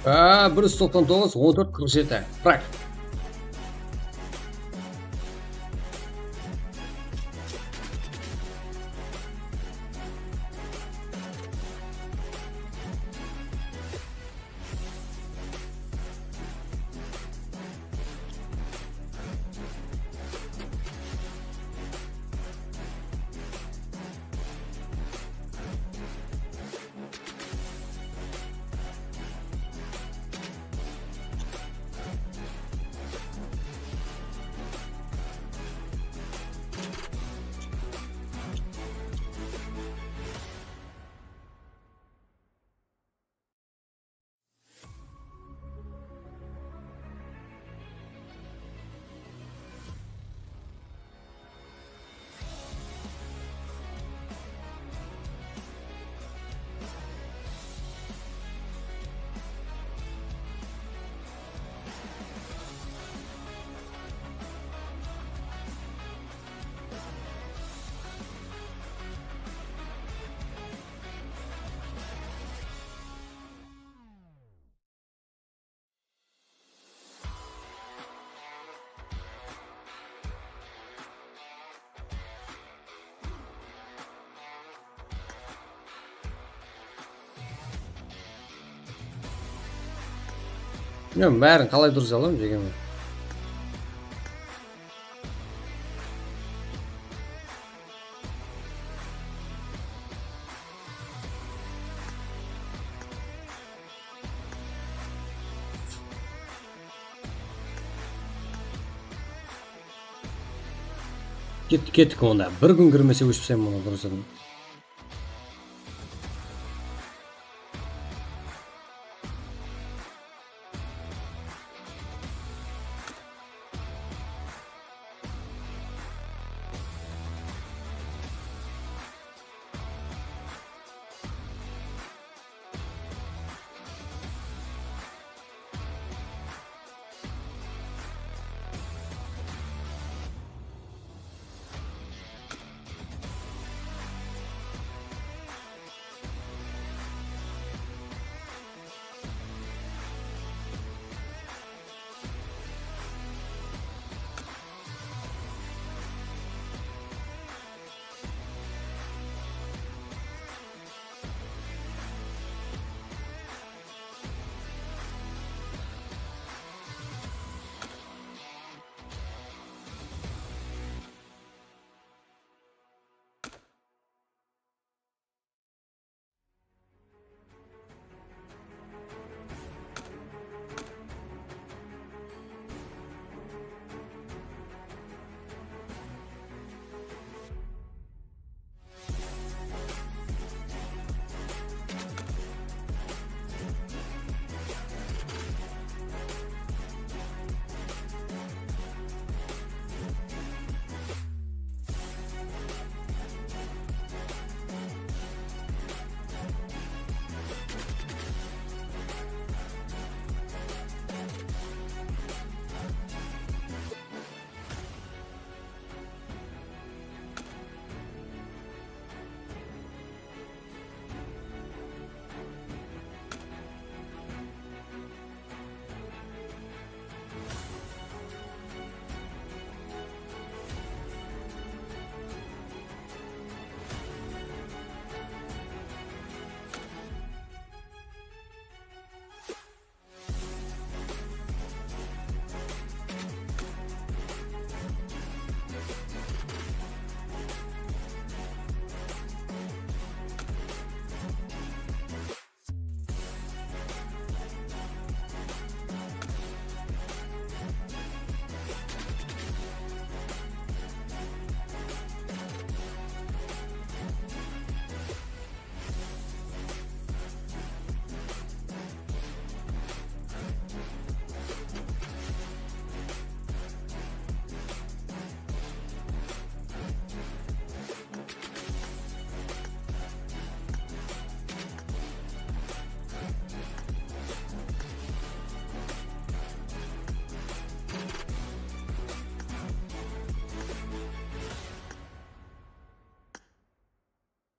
Aa, bir júz toqsan toǵız, on tórt, qırq jeti. Bıraq. Bilmem, bárin qalay durǵıza alam, jegeme. Kettik, kettik onda. Bir kún kirmese óshipsen bunı durıs edi.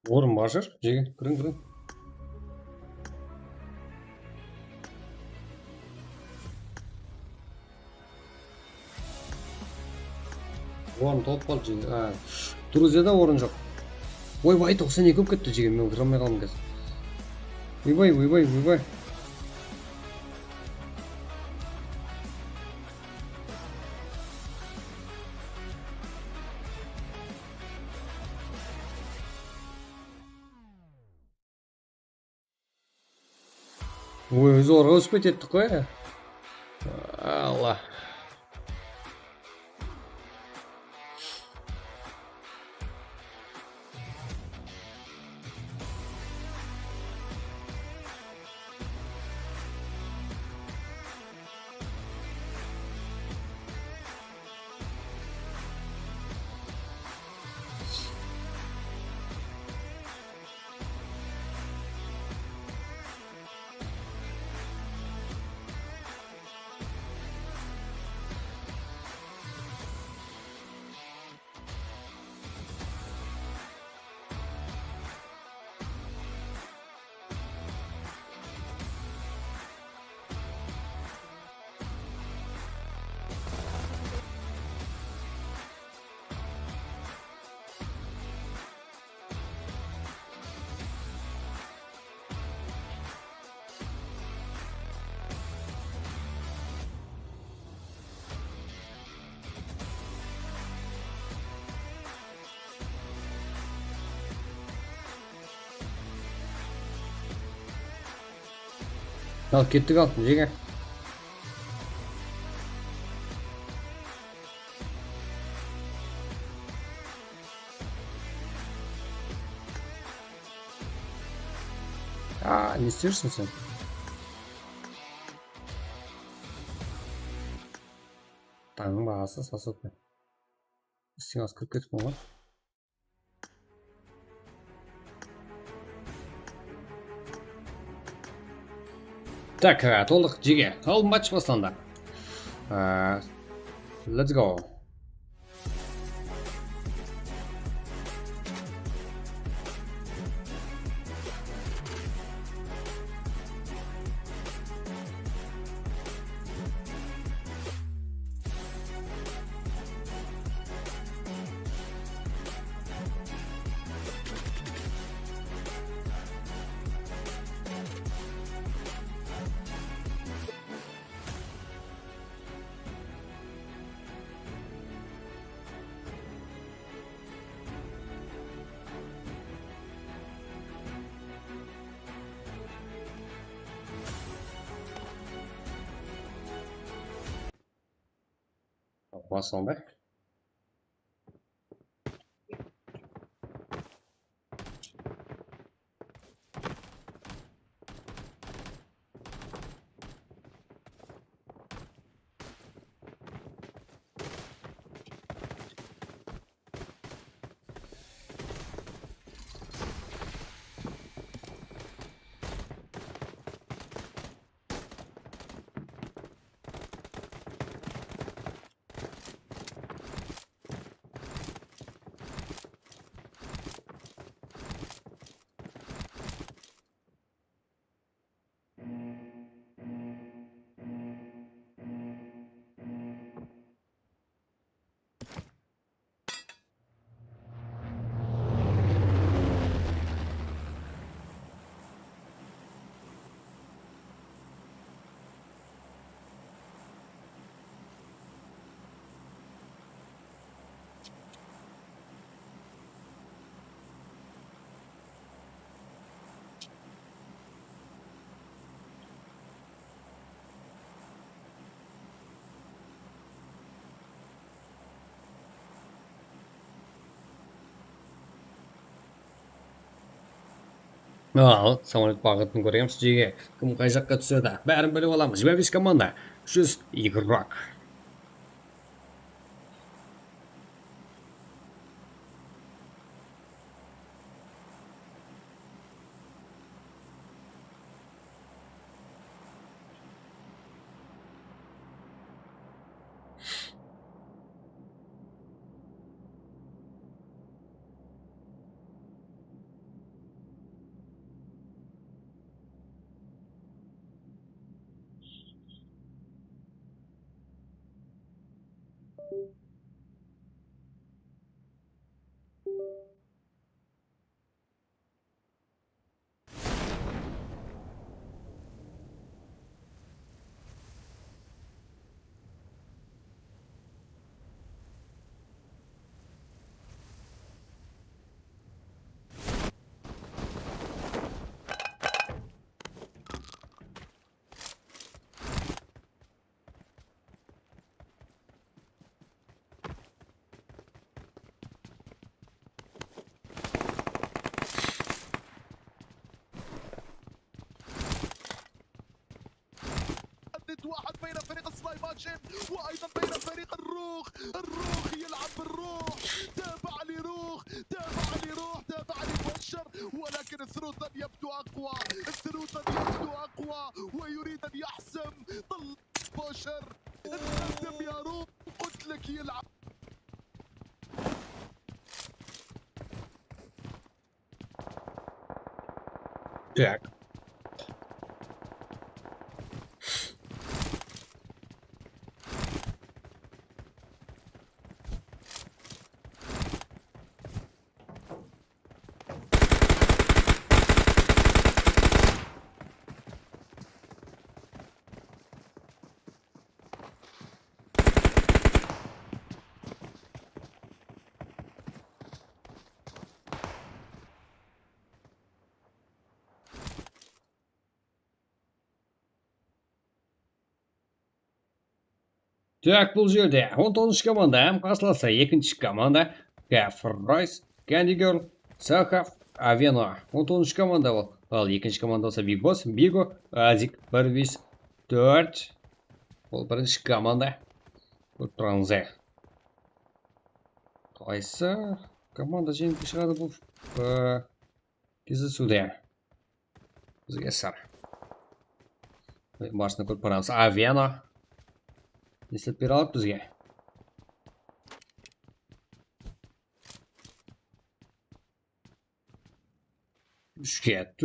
Orın bar shır, jege, kiriń, kiriń. Orın tolıp qaldı, jege. A, Druziyada orın joq. Oybay, toqsan eki bolıp ketti, jege, men kire almay qaldım házir. Oybay, oybay, oybay. Oy, zorǵa óspey tettik ǵoy. Allah. Al, kettik, altın, jege. A, ne isterseń sen? Tańnıń baǵası sasıp. Issiń az kirip ketip qalǵan. Tak, e, toldıq, jege. Al, match baslandı. E, let's go. Baslandı. Al, samolyot baǵıtın kóremiz, jege. Kim qay jaqqa túsedi? Bárin bilip alamız. Jigirma bes komanda, júz igirok. تحدد واحد بين فريق السلايماشن وأيضًا بين فريق الروخ. الروخ يلعب بالروح. تابع لروخ، تابع لروخ، تابع لبوشر، ولكن ثروتن يبدو أقوى. ثروتن يبدو أقوى ويريد أن يحسم. طل-، بوشر، اتقدم يا روخ، قلت لك يلعب. Так. Tak, bul jerde on toǵızınshı komanda hám qarsılası ekinshi komanda. Kafroys, Candy Girl, Sahav, Avena. On toǵızınshı komanda ol. Al, ekinshi komanda bolsa Big Boss, Bigo, Azik, bir bes tórt. Ol birinshi komanda. Kórip turǵanıńızday. Qaysı komanda jeńimpey shıǵadı bul, e, Kesishuvde bizge sır. Barısın da kórip baramız. Avena. Ne islep bere aladı bizge? Úshke tórt.